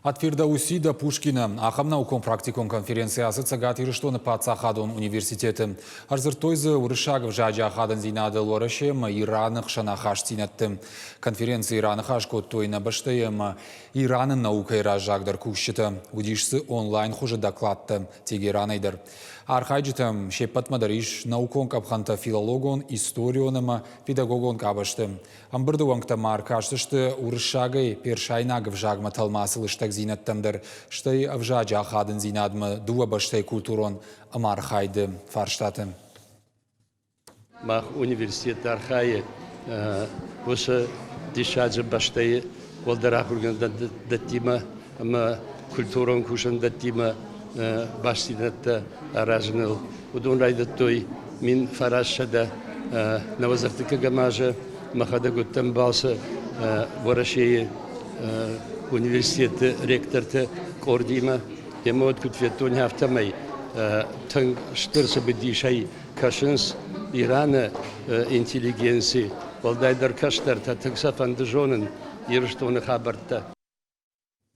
От Фирдоуси до Пушкина ахӕм наукон-практикон конференци ацыд Цӕгат Ирыстоны паддзахадон университеты. Ӕрдзырдтой дзы уырыссаг ӕвзаджы ахадындзинадыл Уӕрӕсе ӕмӕ Ираны хсӕн ахастдзинӕдты. Конференцийы раныхас кодтой нӕ бӕстӕйы ӕмӕ Ираны наукӕйы раззагдӕр кусджытӕ. Уыдис дзы онлайн хуызы докладтӕ Тегеранӕй дӕр. Архайджытӕм се ппӕтмӕ дӕр ис наукон къӕпхӕнтӕ филологон, историон ӕмӕ педагогон къабӕзты. Ӕмбырды уӕнгтӕ ма ӕркастысты уырыссагӕй персайнаг ӕвзагмӕ тӕлмацы лыстӕгдзинӕдтӕм дӕр, стӕй ӕвзаджы ахадындзинадмӕ дыууӕ бӕстӕйы культурон ӕмархайды фарстаты. Мах университет архайы уыцы диссаджы бӕстӕйы уӕлдӕр ахуыргӕндӕттимӕ ӕмӕ культурон кусӕндӕттимӕ бастдзинӕдтӕ аразыныл. Уыдон райдыдтой 1990 азы. Мӕхӕдӕг уыдтӕн балцы Уӕрӕсейы университеты ректорты къордимӕ. Ӕмӕ уӕд куыд федтон, афтӕмӕй тынг стыр цымыдисӕй кӕсынц Ираны интеллигенци, уӕлдайдӕр кӕстӕртӕ, тынг сӕ фӕнды зонын Ирыстоны хабӕрттӕ.